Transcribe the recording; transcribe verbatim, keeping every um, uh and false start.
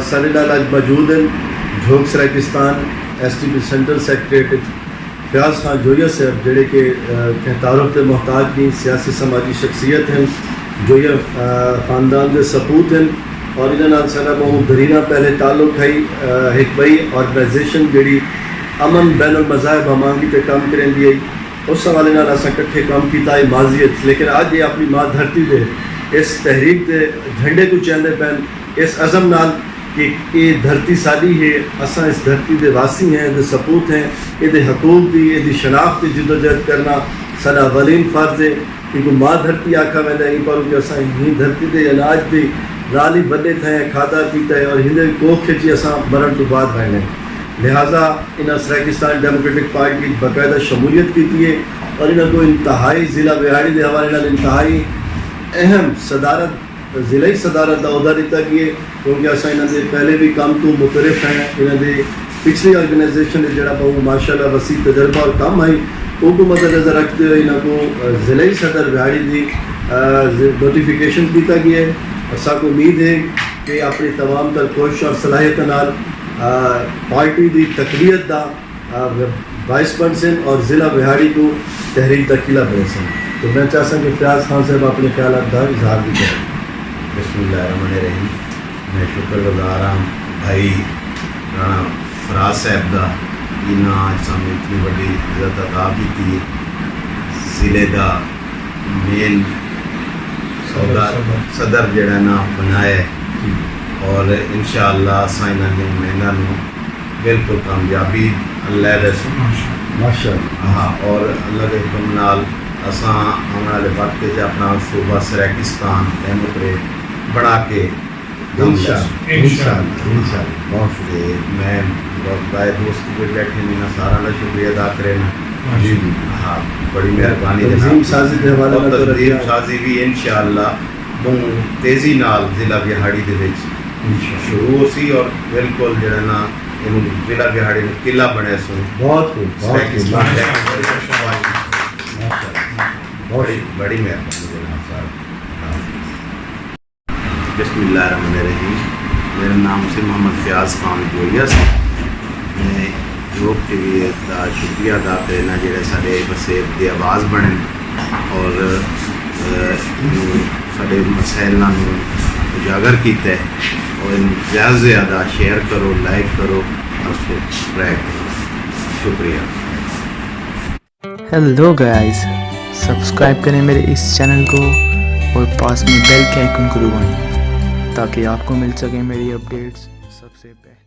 ساݙے نال اڄ موجود ہن جھوک سرائیکستان ایس ٹی پی سینٹرل سیکرٹریٹ وچ فیاض خان جوئیہ صاحب، جیڑھے کہ کہیں تعارف دے محتاج نی، سیاسی سماجی شخصیت ہن، جوئیہ خاندان دے سپوت ہن، اور انہاں نال ساݙا ٻہوں دیرینہ پہلے تعلق ہئی۔ ہک ٻئی آرگنائزیشن جیڑھی امن بین المذاہب ہمانگی تے کم کریندی ہئی، اس حوالے نال اساں کٹھے کم کیتا ہئی ماضی اچ، لیکن اڄ اے اپݨی ماء دھرتی دے اس تحریک دے جھنڈے کوں چیندے پئن، اس عزم نال کہ اے دھرتی ساݙی ہے، اساں اس دھرتی دے واسی ہیں، دے سپوت ہیں، ایندے حقوق دی، ایندی شناخت دی جدوجہد کرنا ساݙا اولین فرض ہے۔ اینکوں ماء دھرتی آکھا ویندا ہے، ایں پاروں کہ اساں ایں دھرتی دے اناج دی رالی وݙے تھئیں کھادا پیتا ہے اور ایندے کوکھ اچ ہی اساں مرݨ توں بعد ویندے ہیں۔ لہذا انہاں سرائیکستان ڈیموکریٹک پارٹی اچ باقاعدہ شمولیت کیتی ہے اور انہاں کوں انتہائی، ضلع وہاڑی دے حوالے نال انتہائی اہم صدارت، ضلعی صدارت دا عہدہ ݙتا ڳیا ہے، کیونکہ اساں انہاں دے پہلے وی کم توں متعارف ہیں۔ انہاں دی پچھلی آرگنائزیشن اچ جیڑھا ٻہوں ماشاءاللہ وسیع تجربہ اور کم ہئی، اوکوں مد نظر رکھدے ہوئے انہاں کوں ضلعی صدر وہاڑی دی نوٹیفکیشن کیتا ڳیا ہے۔ اور ساکوں امید ہے کہ اپݨی تمام تر کوشش اور صلاحیتاں نال پارٹی دی تقویت دا باعث بݨسن اور ضلع وہاڑی کوں تحریک دا قلعہ بݨیسن۔ تو میں چاہساں کہ فیاض خان صاحب اپݨے خیالات دا اظہار وی کرن۔ بسم اللہ الرحمن الرحیم۔ میں شکر گزار ہاں بھائی رانا فراز صاحب دا، جنہاں اڄ سانوں اتنی وݙی عزت عطا کیتی ہے۔ ضلع دا مین صدر، صدر جیڑھا نا بݨایا ہے، اور انشاءاللہ اساں انہاں دیاں محنتاں نوں بالکل کامیابی اللہ ݙیسوں۔ ماشاءاللہ۔ ہاں، اور اللہ دے حکم نال اساں آوݨ والے وقت وچ اپݨا صوبہ سرائیکستان ڈیموکریٹ بݨا کے دم انشاءاللہ، ݙیسوں۔ انشاءاللہ، انشاءاللہ۔ بہت شکریہ۔ تے میں بہت بھائی دوست وی ٻیٹھے نے، انہاں ساراں دا شکریہ ادا کرینا۔ جی، جی۔ ہاں، بڑی مہربانی جناب۔ تنظیم سازی دے حوالے نال تنظیم سازی وی انشاءاللہ ٻہوں تیزی نال ضلع وہاڑی دے وچ انشاءاللہ۔ شروع ہوسی اور بالکل جیڑھا نا اینوں ضلع وہاڑی نوں قلعہ بݨیسوں۔ بہت خوب، بہت خوب۔ ماشاءاللہ۔ بڑی، بڑی مہربانی جناب صاحب۔ بسم اللہ الرحمن الرحیم۔ میرا نام سے محمد فیاض خان جوئیہ سی۔ میں جھوک ٹی وی دا شکریہ ادا کرینا جیڑھے ساݙے وسیب دی آواز بݨن اور، آ، ساݙے مسائلاں نوں اجاگر کیتے اور زیادہ سے زیادہ شیئر کرو، لائک کرو اور سبسکرائب کرو۔ شکریہ۔ ہیلو گائز، سبسکرائب کریں میرے اس چینل کو اور پاس میں بیل کے آئیکن کو دبائیں تاکہ آپ کو مل سکیں میری اپڈیٹس سب سے پہلے۔